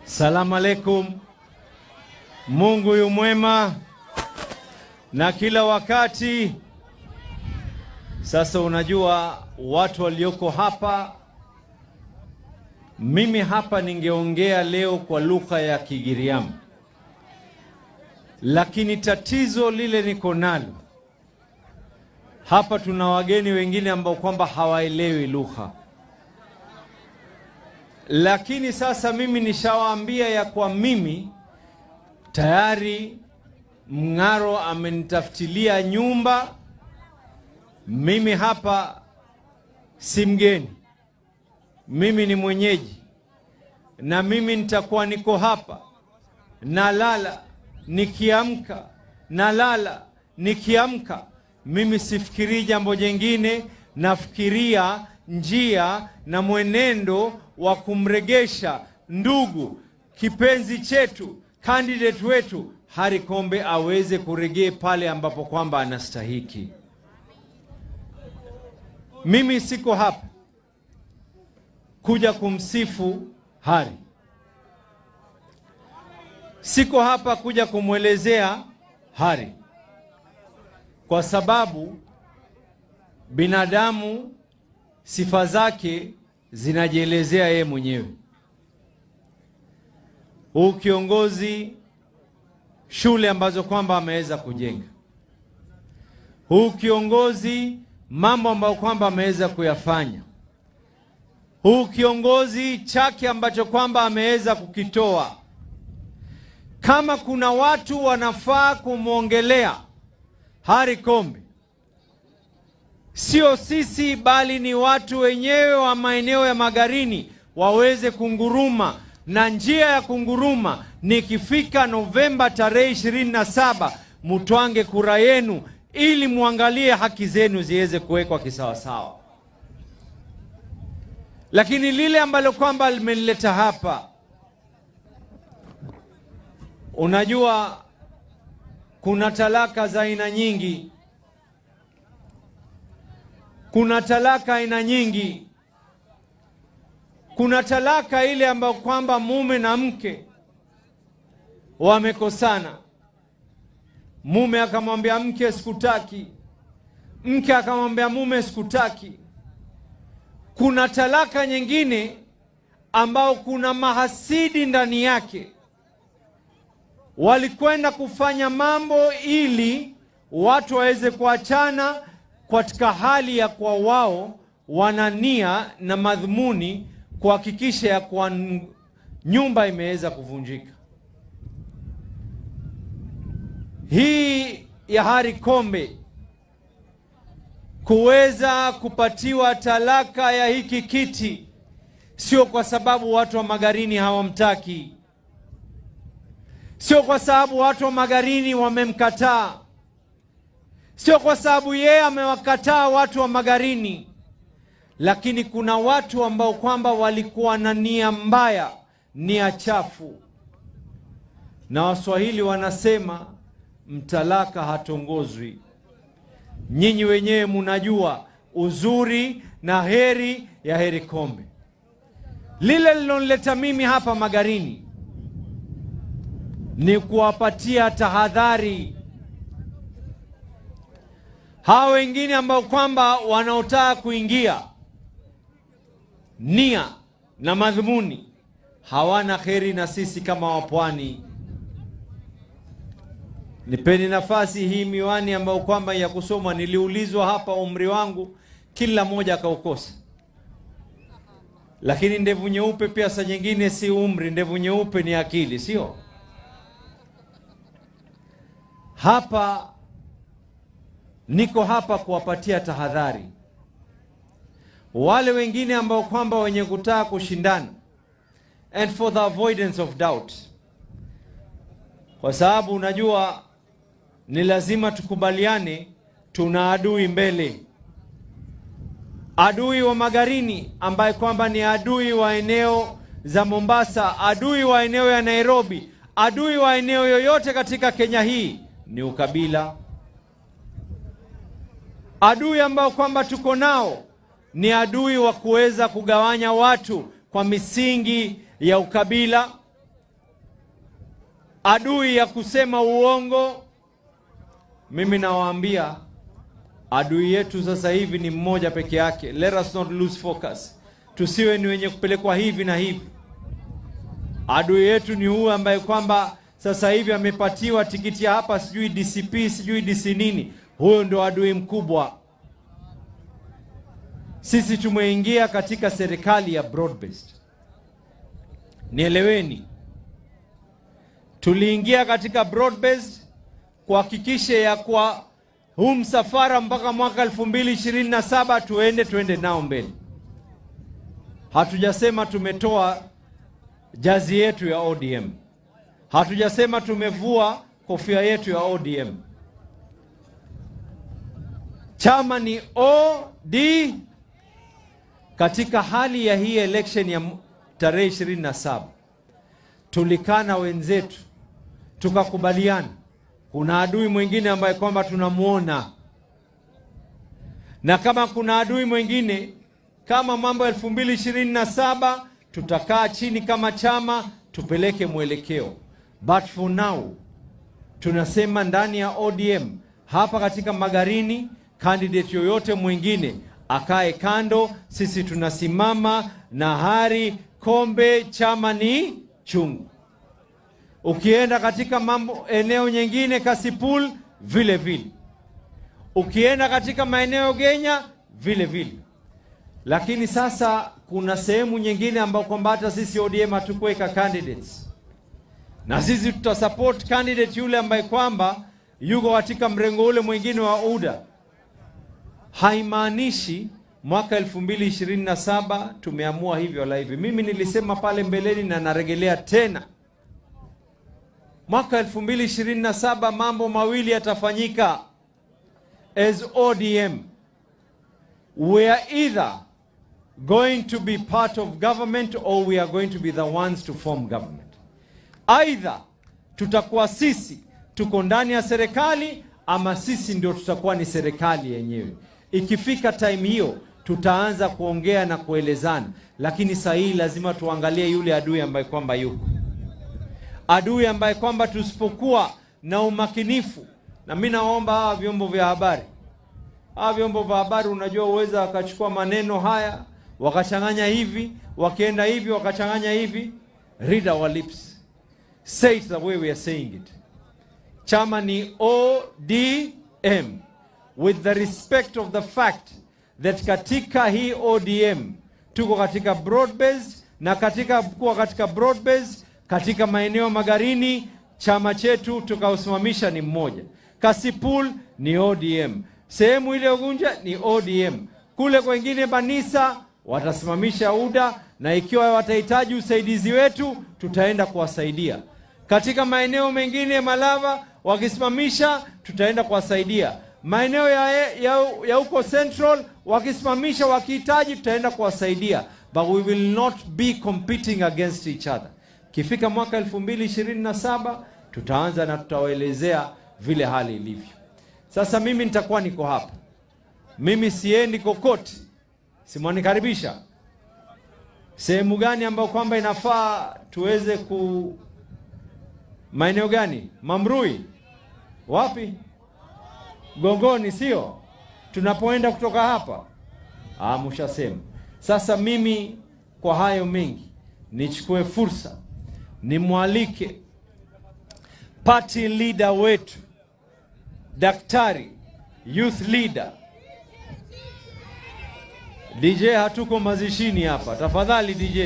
Salamu alaikum. Mungu yu mwema na kila wakati. Sasa unajua watu walioko hapa, mimi hapa ningeongea leo kwa lugha ya Kigiriama, lakini tatizo lile niko nalo hapa, tuna wageni wengine ambao kwamba hawaelewi lugha. Lakini sasa mimi nishawaambia ya kwa mimi tayari Mng'aro amenitafutilia nyumba. Mimi hapa si mgeni, mimi ni mwenyeji, na mimi nitakuwa niko hapa, nalala nikiamka, nalala nikiamka. Mimi sifikiri jambo jengine, nafikiria njia na mwenendo wa kumregesha ndugu kipenzi chetu, candidate wetu Harry Kombe aweze kurejea pale ambapo kwamba anastahiki. Mimi siko hapa kuja kumsifu Harry, siko hapa kuja kumwelezea Harry, kwa sababu binadamu sifa zake zinajielezea yeye mwenyewe. Huu kiongozi, shule ambazo kwamba ameweza kujenga, huu kiongozi, mambo ambayo kwamba ameweza kuyafanya, huu kiongozi chake ambacho kwamba ameweza kukitoa. Kama kuna watu wanafaa kumwongelea Harry Kombe, sio sisi bali ni watu wenyewe wa maeneo ya Magarini waweze kunguruma. Na njia ya kunguruma ni ikifika Novemba tarehe 27, mutwange kura yenu ili muangalie haki zenu ziweze kuwekwa kisawasawa. Lakini lile ambalo kwamba limenileta hapa, unajua kuna talaka za aina nyingi. Kuna talaka aina nyingi. Kuna talaka ile ambayo kwamba mume na mke wamekosana. Mume akamwambia mke sikutaki, mke akamwambia mume sikutaki. Kuna talaka nyingine ambao kuna mahasidi ndani yake, walikwenda kufanya mambo ili watu waweze kuachana katika hali ya kwa wao wana nia na madhumuni kuhakikisha ya kwa nyumba imeweza kuvunjika. Hii ya Harry Kombe kuweza kupatiwa talaka ya hiki kiti sio kwa sababu watu wa Magarini hawamtaki, sio kwa sababu watu wa Magarini wamemkataa, sio kwa sababu yeye amewakataa watu wa Magarini, lakini kuna watu ambao kwamba walikuwa na nia mbaya, nia chafu. Na Waswahili wanasema mtalaka hatongozwi. Nyinyi wenyewe mnajua uzuri na heri ya Harry Kombe. Lile lilonileta mimi hapa Magarini ni kuwapatia tahadhari hao wengine ambao kwamba wanaotaka kuingia nia na madhumuni hawana kheri na sisi kama wapwani. Nipeni nafasi hii miwani ambao kwamba ya kusoma, niliulizwa hapa umri wangu, kila mmoja akaukosa. Lakini ndevu nyeupe pia saa nyingine si umri, ndevu nyeupe ni akili, sio? Hapa niko hapa kuwapatia tahadhari wale wengine ambao kwamba wenye kutaka kushindana, and for the avoidance of doubt, kwa sababu unajua ni lazima tukubaliane, tuna adui mbele, adui wa Magarini ambaye kwamba ni adui wa eneo za Mombasa, adui wa eneo ya Nairobi, adui wa eneo yoyote katika Kenya hii ni ukabila. Adui ambao kwamba tuko nao ni adui wa kuweza kugawanya watu kwa misingi ya ukabila. adui ya kusema uongo. Mimi nawaambia adui yetu sasa hivi ni mmoja peke yake. Let us not lose focus. Tusiwe ni wenye kupelekwa hivi na hivi. Adui yetu ni huyu ambaye kwamba sasa hivi amepatiwa tikiti ya hapa, sijui DCP, sijui DC nini. Huyo ndio adui mkubwa. Sisi tumeingia katika serikali ya broad based. Nieleweni, tuliingia katika broad based kuhakikisha ya kwa huu msafara mpaka mwaka 2027 tuende nao mbele. Hatujasema tumetoa jazi yetu ya ODM. Hatujasema tumevua kofia yetu ya ODM. Chama ni OD. Katika hali ya hii election ya tarehe 27, tulikana wenzetu tukakubaliana kuna adui mwingine ambaye kwamba tunamuona, na kama kuna adui mwingine kama mambo 2027 tutakaa chini kama chama tupeleke mwelekeo. But for now tunasema ndani ya ODM hapa katika Magarini, candidate yoyote mwingine akae kando. Sisi tunasimama na Hari Kombe, chama ni chungu. Ukienda katika mambo eneo nyingine Kasipul vile vile, ukienda katika maeneo Genya vile vile. Lakini sasa kuna sehemu nyingine ambao kwamba hata sisi ODM hatukuweka candidates, na sisi tutasupport candidate yule ambaye kwamba yuko katika mrengo ule mwingine wa UDA. Haimaanishi mwaka 2027 tumeamua hivyo wala hivi. Mimi nilisema pale mbeleni na narejelea tena, mwaka 2027 mambo mawili yatafanyika. As ODM, we are either going to be part of government or we are going to be the ones to form government. Either tutakuwa sisi tuko ndani ya serikali ama sisi ndio tutakuwa ni serikali yenyewe. Ikifika time hiyo tutaanza kuongea na kuelezana, lakini saa hii lazima tuangalie yule adui ambaye kwamba yuko. Adui ambaye kwamba tusipokuwa na umakinifu. Na mimi naomba hawa vyombo vya habari, hawa vyombo vya habari, unajua uweza wakachukua maneno haya wakachanganya hivi, wakienda hivi wakachanganya hivi. Read our lips. Say it the way we are saying it. Chama ni ODM, with the respect of the fact that katika hii ODM tuko katika broad based, na katika kuwa katika broad based katika maeneo Magarini chama chetu tukausimamisha ni mmoja. Kasipul ni ODM, sehemu ile Ugunja ni ODM, kule kwengine Banisa watasimamisha UDA, na ikiwa watahitaji usaidizi wetu tutaenda kuwasaidia. Katika maeneo mengine Malava wakisimamisha tutaenda kuwasaidia. Maeneo ya huko Central wakisimamisha, wakihitaji tutaenda kuwasaidia. But we will not be competing against each other. Kifika mwaka 2027 tutaanza na tutawaelezea vile hali ilivyo. Sasa mimi nitakuwa niko hapa. Mimi siendi kokote. Simwanikaribisha. Sehemu gani ambayo kwamba inafaa tuweze ku maeneo gani? Mamrui? Wapi? Gongoni, sio? Tunapoenda kutoka hapa. Mshasema. Sasa mimi kwa hayo mengi nichukue fursa nimwalike party leader wetu, daktari, youth leader. DJ, hatuko mazishini hapa. Tafadhali DJ.